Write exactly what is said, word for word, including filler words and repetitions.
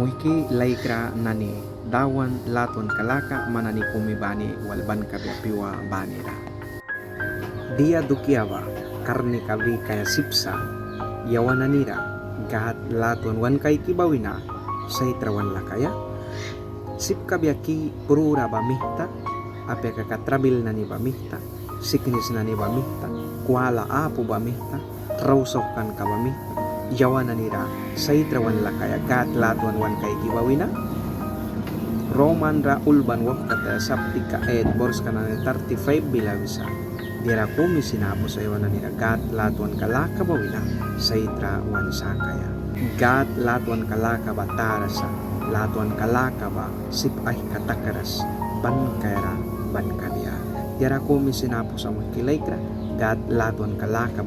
Muihki laikra nani, Dawan latwanka laka man nani kumi bani wal ban kabia pyua banira. Dia dukia ba karnika bri kaia sip sa, yawan nanira Gâd latwan wan kaiki ba wina saitra wan lakaia. Sip kabia ki prura ba mihta, apia kaka trabil nani ba mihta, siknis nani ba mihta, kwala apu ba mihta, rau sauhkanka ba mihta, yawan nanira saitra wan lakaia Gâd latwan wan kaiki ba wina. Roman ra ulban wauhkataya saptika eight, borska nani thirty five bila wisa: Diara kumi sin apu sa yawan nanira Gâd latwanka laka ba wina saitra wan sakaia. Gâd latwanka laka ba tara sa, latwanka laka ba sip aihka takras ban kaiara ban kabia. Diara kumi sin apu sa, muihki laikra, Gâd latwanka laka